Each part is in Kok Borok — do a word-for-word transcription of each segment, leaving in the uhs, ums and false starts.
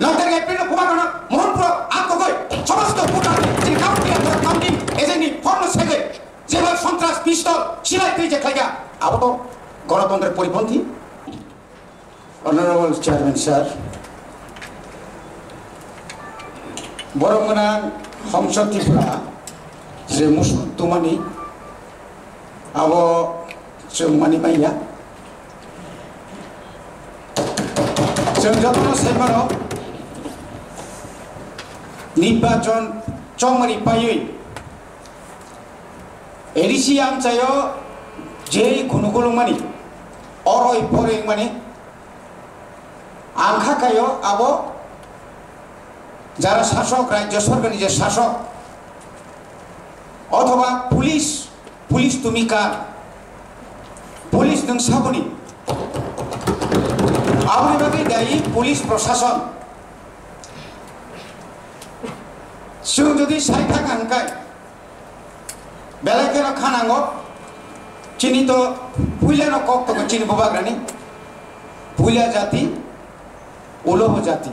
Noi tarikh April no bubagrano Mohanpur o ang kogoi somosto voter chini county and counting agent ni phone no segoi jeba sontras pistol silai twi je khlaika abo to ganotontro poriponthi. Honorable Chairman sir, borok gwnang Hongso Tripura je musu tumani abo chwng mani manya. Chwng jotono sai mano, nirbachon chongmani paiwi A D C amchaio je gunu gulungmani, oroi poroi wngmani, ang kha kaio abo jara sasok, rajyo sorkarni je sasok, othoba police, police tumi kar, police nwng saboni, aboni bagwi dayi police prosason. Chwng jodi sai thaka hwnkhe, belai kheno khanango, chini to puilano kok tongo chini bubagrani, puila jati, ulo bo jati.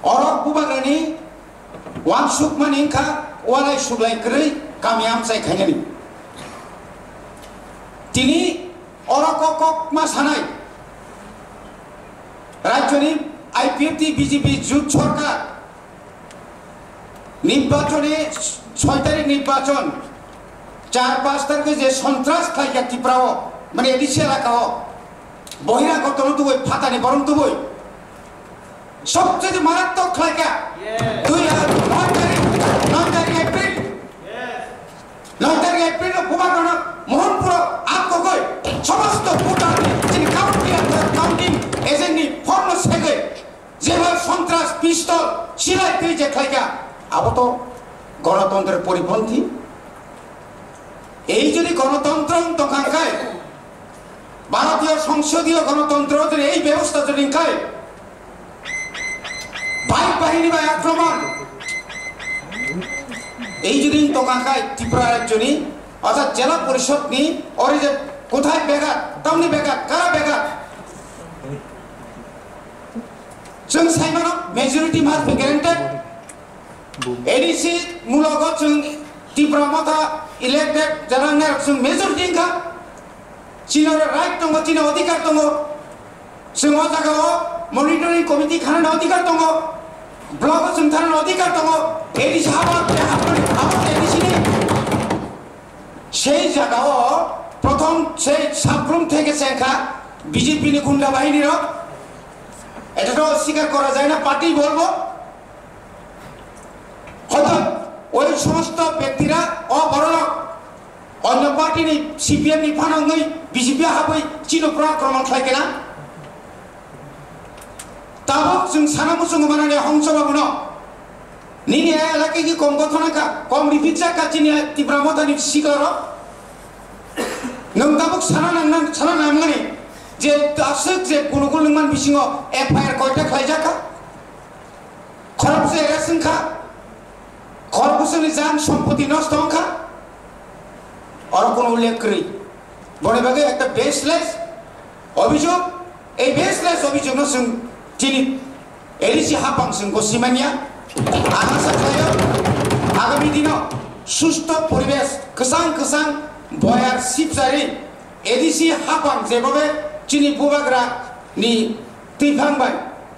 Oro bubagrani wansukmani wngkha walai suglai kwrwi kami amchai khainani. Tini oro kok kokma sanai rajyoni I P F T B J P jut sorkar nirbachoni soi tarikh nirbachon char panch tarikh je sontras khlaikha Tripura o, mane A D C elaka o, bohira gotolo tubui, phatani borom tubui, sobcheye marattok khlaikha. Dui hajar noi tarikh, noi tarikh April, noi tarikh April o bubagrano Mohanpur o ang kogoi somosto voter chini county and counting agent ni phone no segoi jeba sontras pistol silai twi je khlaikha abo to ganotontro poriponthi. Ei jodi ganotontro wng tongkha hwnkhe, Bharatiyo Songsodiyo Ganotontro jodi ei bebosta jodi hwnkhe, bike bahini bai akromon, ei jodi wng tongkha hwnkhe Tripura rajyoni, orthat Jela Porishodni ori je kothai begat, tamni begat, kara begat, chwng sai mano majority must be granted. A D C mulogo chwng Tipra Motha elected jalangnai rok chwng majority wngkha. Chini oro right tongo, chini odhikar tongo. Chwng o jagao monitoring committee khanani odhikar tongo. Block o chwng thanani odhikar tongo. A D C haba, haba, haba A D C ni. Sei jagao prothom sei sabrum theke se wngkha B J P ni gunda bahini rok. Eta to oswikar kora jai na, party bolbo. হয়তো ওই সমস্ত ব্যক্তিরা অ বড়লোক অন্য পার্টিনি সিপিএম নি ফানাংনি বিজেপি হাবই চিনো প্রাক্রমণ খাইকেনা। Tabuk chwng sana muchungo manani Hongso Babuno. Nini elaka ki kom gothona ka, kom ripit jak ka chini Tipra Mothani sikaro. Nwng tabuk sana nang nang, sana nang mani. Je aswk je gulugul nwngman bisingo F I R koita khlaijak ka. Khorokbwswk era swngkha, khorokbwswkni jang sompoti nosto wngkha, oro kono ullekh kwrwi. Boni bagwi ekta baseless obhijog, ei baseless obhijogno chwng chini A D C hapang chwng gosi manya. Ang asa khlaio, agami dino susto poribesh, kwchang kwchang boyar sipsari A D C hapang jebobe chini bubagra ni twiphang bai,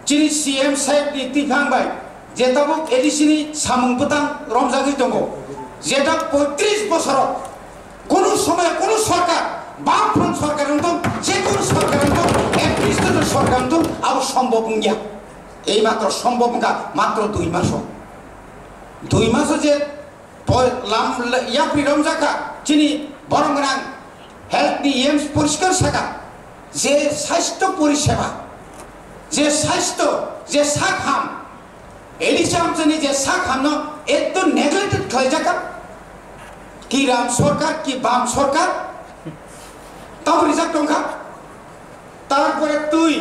chini C M saheb ni twiphang bai, je tabuk A D C ni samung bwtang romjagwi tongo, jeta poitris bosoro kunu somoy kunu sorkar, Bamfront sorkar wngtong, je kunu sorkar wngtong, administrator sorkar wngtong, abo sombhob wngya. Ei matro sombhob wngkha matro dui maso. Dui maso je Poi-, lam-, le-, yapri romjakha, chini borong gwnang health ni E Ms poriskar saka, je sasthyo poriseba, je sasthyo, je sak ham, A D C amchani je sak hamno ekdom neglected khlaijakha, ki ram sorkar, ki bam sorkar, tamo rijak tongkha. Tarpore twi,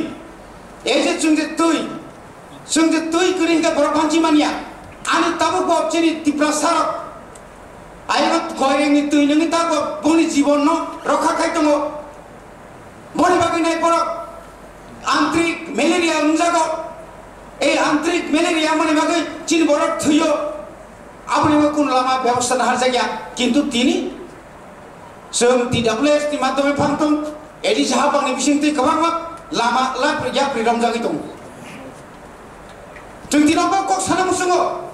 ei je chwng je twi, chwng je twi kwrwi hwnkhe borok banchi manya. Ani tabuk bo chini Tiprasa rok, ayang koirengni twi nungwi tabuk boni jibonno rokha khai tongo. Boni bagwi nai borok antrik malaria wngjago. Ei antrik malaria mani bagwi chini borok thwiyo. Aboni bagwi kun lama bebosta naharjakya. Kintu tini chwng T W S ni madhyome phang tong, A D C hapangni bisingtwi kwbangma lama lapri yapri romjagwi tongo. Chwng tino kok sana musungo.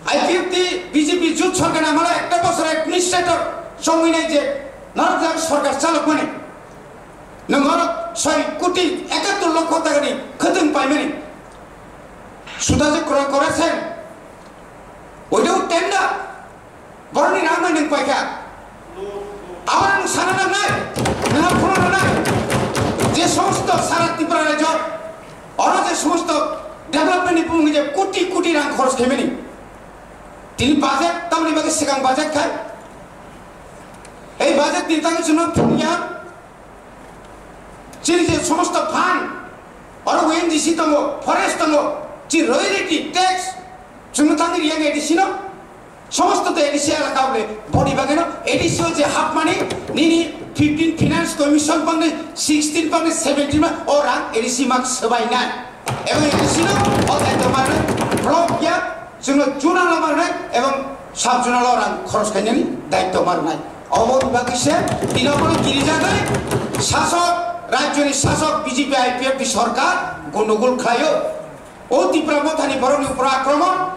I P F T B J P jut sorkar amalo ekta bosor administrator chongwi nai je norok jak sorkar chalok mani. Nwng oro soi koti ekattor lokho takani khwtwng paimani. Suda je kora kora sen. Without tender. Boroni rang mani nwng paikha. Aboni nwng sana nangnai. Nwng phuru nangnai. Je somosto sara Tripura rajyo. Oro je somosto development ni bumung je koti koti rang khoros khaimani. Tini budget, tamni bagwi swkang budget khai. Ei budget ni tangwi chwngno phunukya. Chini je somosto fund, oro O N G C tongo, forest tongo, chi royalty, tax, chwngno tangwi riya A D C no. Somosto to A D C elaka ule, boni bagwi no A D C o je hapmani, nini fifteen finance commission bangni, sixteen bangni, seventeen ma, o rang A D C mak swbai nai. Ebong A D C no o daitw manwi block ya, chwngno zonal o manwi ebong sub zonal o rang khoros khainani daitw manwi. Oboni bagwi se tino bono kirijagwi sasok, rajyoni sasok B J P I P F ni sorkar gundogol khlaio. O Tipra mothani borokni upor akromon,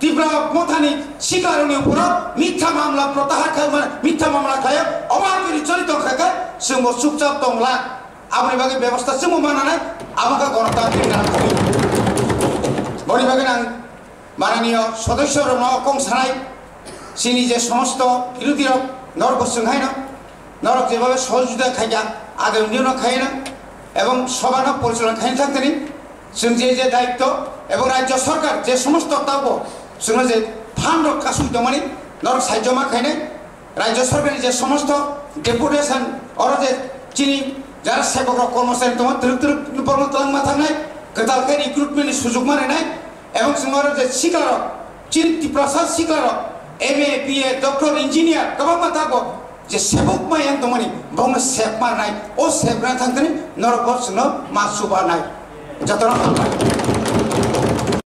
Tipra mothani siklarokni upor mitha mamla protahar khlaima, mitha mamla khlaio. Omo akhiri choli tongkha khe chwngbo chupchap tongla. Aboni bagwi bebosta chwngbo mananai, abo khe Ganatantrik Narathani. Boni bagwi ang mananiyo sodosyo rokno kong sanai, chini je somosto birodhi rok norok bo chwng haino, norok jebabe sohojogita khaikha, agami dino khaino, ebong sobhano porichalona khaina thangtani, chwng je je daityo ebong rajyo sorkar je somosto tabo chwngno je fund rok kasui tongmani norok sahajyo ma khainai, Rajya sorkarni je somosto deputation, oro je chini jara sebok rok, kormochari tongo, twrwk twrwk borokno twlangma thangnai, kwtal khe recruitment ni sujuk ma rwnai, ebong chwng oro je siklarok, chini Tiprasa siklarok, M A, B A, doctor, engineer kwbangma tabok je sebok ma yang tongmani, bongno sep ma rwnai, o sep rwna thangtani norok bo chwngno ma chuba nai. Jotono hambai.